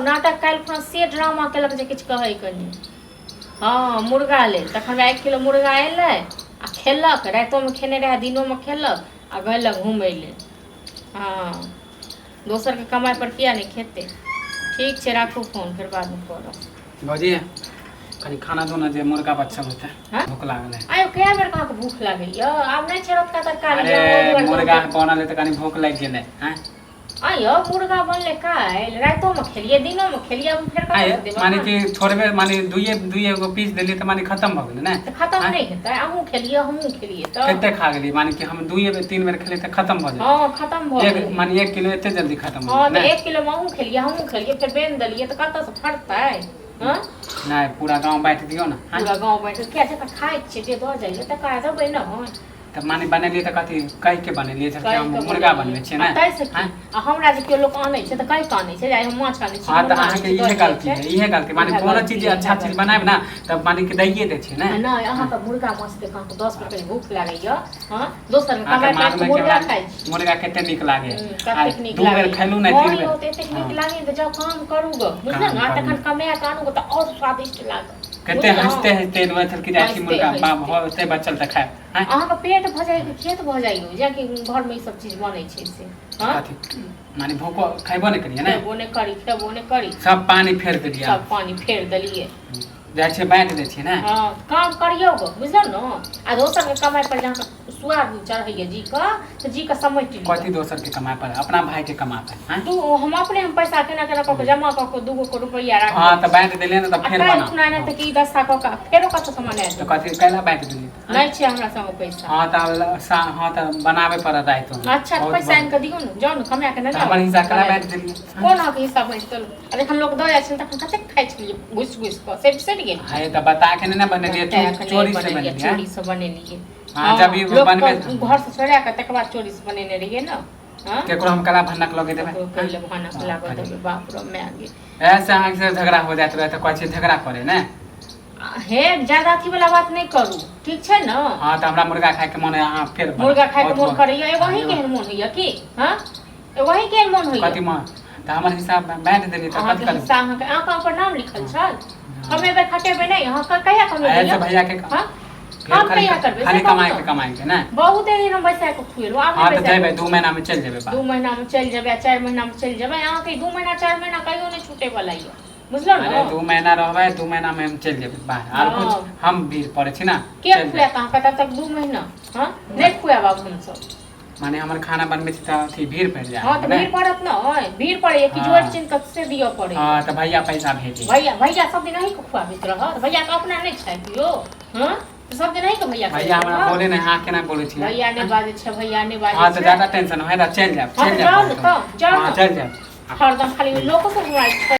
नाटक काल्हि खुना से ड्रामा केलक जे किछु कहैके नहि। हँ, मुर्गा लेल तखन हमरा 1 किलो मुर्गा एलै आ खेलक, रातिओमे खेने रहए, दिनोमे खेलक आ गेलक घुमै लेल। हँ, दोसरके कमाइ पर किया नहि खेतै? ठीक छै, राखू फोन, फेर बादमे करब। भौजी, कनि खाना दो ने जे मुर्गा बच्चा होते। हाँ? भूख लागल है। आयो, कए बेर अहाँके भूख लागैया? आब नहि छै रतका तरकारी। अरे, मुर्गा बनल है तऽ कनि भूख लागि गेलै। हैं? आयो, मुर्गा बनलै काल्हि, रातिओमे खेलियै, दिनोमे खेलियै, आब फेर आये कतऽसँ देब? माने अहाँ? कि थोड़बे माने दुइये दुइये गो पीस देलियै तऽ माने खतम भऽ गेलै ने? तऽ खतम आँय? नहि हेतै? अहूँ खेलियै, हमहूँ खेलियै तऽ कते खा गेलियै? माने कि हम दुइये बेर 3 बेर खेलियै तऽ खतम भऽ गेलै। हँ, खतम भऽ एक गेलै। माने 1 किलो एते जल्दी खतम भऽ हँ, गेलै तऽ ने? 1 किलोमे अहूँ खेलियै, हमहूँ खेलियै, फेर बेन देलियै तऽ कतऽसँ फड़तै? हँ? नहि, पूरा गाँव बाँटि दियौ ने। आँय? पूरा गाँव बाँटि किया? जकरा खाइ छियै, जे दऽ जाइए तकरा देबै ने। तऽ माने बनेलियै तऽ कथी कहि के बनेलियै? कहि कि हम कऽ मुर्गा बनेलियै। बनबै छियै आ ने? ताहिसँ की? आँय? आ हमरा जे केओ लोक आनै छै तऽ कहि कऽ आनै छै जे आइ हम माछ आनै छी, हँ, तऽ मुर्गा आनै अहाँके छी, इहे दऽ गलती जाइ है, छै। इहे गलती। माने इएह कोनो गलती चीज है, अच्छा इएह चीज गलती। बनायब ने तऽ माने कि दैये दै छियै ने। आ नहि, अहाँके मुर्गा माछ देख अहाँके 10 बेर कनि भूख लागैया। हँ, दोसरके अहाँके कमाइ पर मालूम है कि मुर्गा हमरा खाइ छी। मुर्गा कते नीक लागे। आ कतेक नीक 2 बेर लागैया। खैलू ने, हँ 3 बेर। यौ, तऽ एतेक नीक हँ। लागैया तऽ जाउ काम करू गऽ, बुझलहुँ काम ने? आ करू। तखन कमाए कऽ आनू गऽ तऽ आओर स्वादिष्ट लागत। कते बुझलहुँ? हँसते हँसते एलहुँ कि जाइ छी हँसिते मुर्गा बाप हँसिते। होते बचल तऽ खायब। आँय? अहाँके पेट भऽ जाइए कि खेत भऽ जाइए जेकि घरमे ई सब चीज बनै छै से? हँ। कथी माने भूखो खैबो नहि करियै ने? खेबो नहि करी, खेबो नहि करी। सब पानी फेर देलियै। सब पानी फेर देलियै। जाइ छियै, बाँटि दै छियै ने। हँ, काम करियौ गऽ, बुझलहुँ ने? आ दोसरके कमाइ पर जे अहाँके सुआद चढ़ैए जी कऽ, तऽ जी कऽ समेटि लिअ। कथी दोसरके कमाइ पर? अपना भाइके कमा पर। आँय? दू हम अपने हम पैसा केना केना कऽ कऽ जमा कऽ कऽ 2 गो के रुपैआ राखि हँ, तऽ बाँटि देलियै ने तऽ आ फेर काल्हि बनाउ। खुना नहि तऽ की दस्ता कऽ कऽ फेरो कतऽसँ मना तऽ देब? कथी कैला बाँटि देलियै? नहि छै हमरा संग पैसा। हँ तऽ हँ, तऽ बनाबे पड़त रातिमे। अच्छा, तऽ बहुत पैसा आनि कऽ दियौ ने, जाउ ने कमा कऽ ने तऽ लाउ। हमर हिस्सा केना बना बाँटि देब। देलियै? कोन अहाँके हिस्सा बाँटि देलहुँ? आ जखन लोक दऽ जाइ छलै तखन कतेक खाइ छलियै घुसि घुसि कऽ, से बिसरि गेलियै? हे, तऽ बता के नहि ने बनेलियै। बता कऽ नहि चोरी से बनेलियै, बनेलियै। चोरीसँ बनेलियै। हँ, जब ई लोक बनबे घरसँ चोरा कऽ तकर बाद चोरीसँ बनेने रहियै ने। हँ। केकरो हम कला भन्नक लगे देबै? ककरो कहै लए भानक लागऽ देबै? बाप रे माय गे। ऐसे अहाँके से झगड़ा हो जाइत रहै तऽ कहै छियै झगड़ा करे ने। हे, ज्यादा अथी वाला बात नहि करू, ठीक छै ने? हँ, तऽ हमरा मुर्गा खायके मन है, अहाँ फेर बनाउ। मुर्गा खायके बहुत मोन बहुत। करैया? एगो अहीं केहन मोन होइया की? हँ, एगो अहीं केहन मोन होइया? कथी मन? तऽ हमर हिसाब बाँटि देलियै तऽ कथी अहाँके करबै? हिस्सा अहाँके अहाँके पर नाम लिखल छल। कमेबै खटेबै नहि अहाँ कहिया कमेबै ऐसे यौ? भैया के हँ, फेर हम खाली कहिया करबै खाली से कहू कमाए के तऽ। कमाए के ने। बहुते दिन हम बैसा कऽ खुएलहुँ, आब हँ, नहि तऽ बैसा जेबै कऽ। 2 महीना मे चलि जेबै। 2 बाहर। महीना मे चलि जेबै आ 4 महीना मे चलि जेबै। अहाँके ई 2 महीना 4 महीना कहियो नहि छूटे वाला यऽ, बुझलहुँ अरे, ने? 2 महीना रहबै, 2 महीना मे हम चलि जेबै बाहर आर कुछ हम भीड़ पड़ै छी ने। के चलि खुआएत जायब। अहाँके तब तक 2 महीना? हँ, नहि खुआएब आब हमसभ। माने हमर खाना बनबै छी तऽ अथी भीड़ पड़ि जाय। हँ, तऽ ने भीड़ पड़त ने, भीड़ पड़ैया कि जोड़ि चिन्ह कऽ से दिअ पड़ैया। हँ, तऽ भैया पैसा भेजे। भैया, भैया सब दिन अहीँके खुआबैत रहत? भैयाके अपना नहि छै कियो? हँ, तऽ सब दिन अहीँके भैया भैया खुआबैत हमरा रहत? बोले नहि, अहाँ केना बोलै छियै? भैया नहि बाजै छै, भैया नहि बाजै हँ, तऽ छै। ज्यादा टेंशन है तऽ चलि जायब। हँ, चलि तऽ जाउ ने, जायब। तऽ जाउ हँ। ने। चलि जायब। हरदम खाली लोको सब हमरा